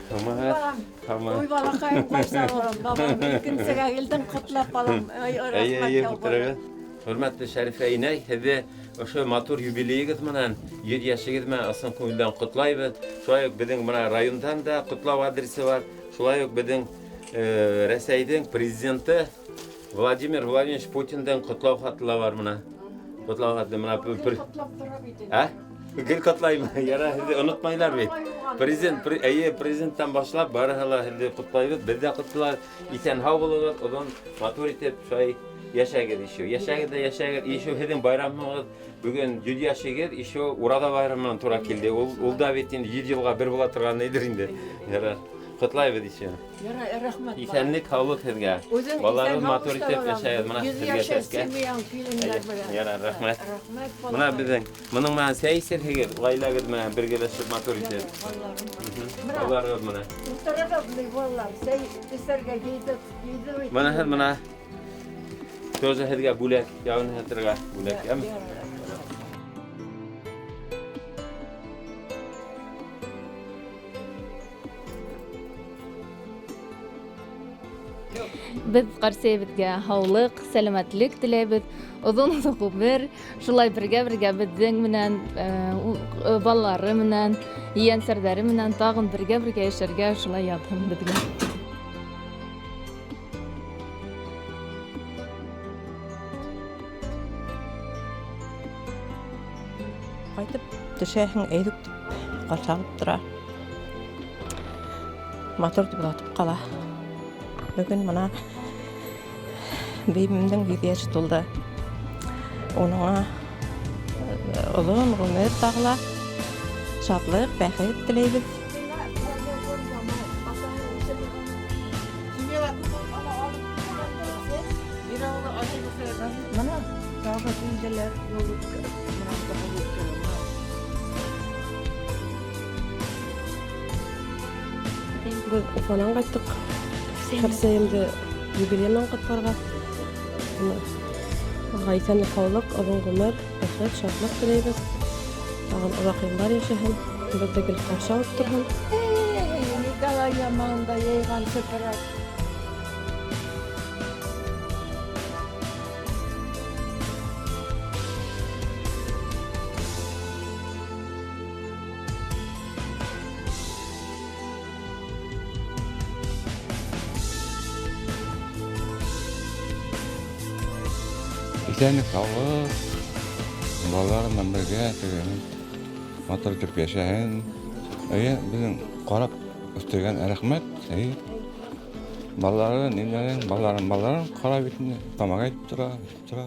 Һаумыһығыҙ. Һаумы. Уй, балаҡайым, ҡайса балам, бабам, икенсегә килдең, ҡотлап балам. Ай, Әйе, рәхмәт әйе, яуғыры. ултырығыҙ. Хөрмәтле Шәрифә инәй, һеҙҙе ошо матур юбилейығыҙ менән, 100 йәшегеҙ менән ысын күңелдән ҡотлайбыҙ. Шулай уҡ беҙҙең бына райондан да ҡотлау адресы бар. Шулай уҡ беҙҙең Рәсәйҙең президенты Владимир Владимирович Путиндың ҡотлау хаты ла бар бына. Ҡотлау хаты бына Ҡотлап тора бит инде. Ә? Гел ҡотлаймы? Яра, һеҙҙе онотмайлар бит. Президент, әйе, президенттан башлап барыһы ла һеҙҙе ҡотлайбыҙ, беҙ ҙә ҡотлайбыҙ. Иҫән һау булығыҙ, оҙон, матур итеп шулай йәшәгеҙ еще. Йәшәгеҙ ҙә йәшәгеҙ. Еще һеҙҙең байрамығыҙ бөгөн 100 йәшегеҙ, еще Ураҙа байрамы менән тура килде. Ул да бит инде 100 йылға бер була торған нидер инде. Ярар. Ҡотлайбыҙ еще. Ярай, рәхмәт. Иҫәнлек, һаулыҡ һеҙгә. Үҙең Балаларығыҙ иҫән-һау матур булса, итеп балам. йәшәгеҙ. Бына 100 һеҙгә йәшә сәскә. семьяң, килендәр белән. Ярар, рәхмәт. Рәхмәт, Бына балаҡайым. беҙҙең моның менән сәй эсерһегеҙ, ғаиләгеҙ менән бергәләшеп матур итеп. Балаларым. Бына Балаларығыҙ менән. ултырығыҙ, ни, балалар, сәй эсергә йыйҙы, йыйҙы бит. Бына һеҙ бына тоже һеҙгә бүләк, яуын һатырға бүләк, яме? Ярар. Беҙ ҡарсәйебеҙгә һаулыҡ, сәләмәтлек теләйбеҙ, оҙон ғүмер, шулай бергә-бергә беҙҙең менән, балалары менән, ейәнсәрҙәре менән тағын бергә-бергә йәшәргә шулай яҙһын беҙгә. Ҡайтып төшәһең, әйҙүк тип ҡаршы алып тора. Матур тип оҙатып ҡала. Бөгөн бына бейемемдең 100 йәше тулды. Уныңа оҙон ғүмер тағы ла шатлыҡ, бәхет теләйбеҙ. Бына тағы килделәр, юл үткәреп, бына тағы үткәреп. Беҙ Уфанан ҡайттыҡ. Хәрсәйемде юбилей менән ҡотларға. Уға иҫәнлек, һаулыҡ, оҙон ғүмер, бәхет, шатлыҡ теләйбеҙ. Тағын оҙаҡ йылдар йәшәһен, беҙҙе гел ҡаршы алып торһон. Эй, Николай яман да йыйған сепрәк. Иҫәнлек, һаулыҡ, балалар менән бергә теге матур итеп йәшәһен. Эйе, беҙҙең ҡарап үҫтергән рәхмәт. Эйе. Балалары, нимәләрен, балаларын, балаларын ҡарап бит инде, тамаҡ әйтеп тора, әйтеп тора.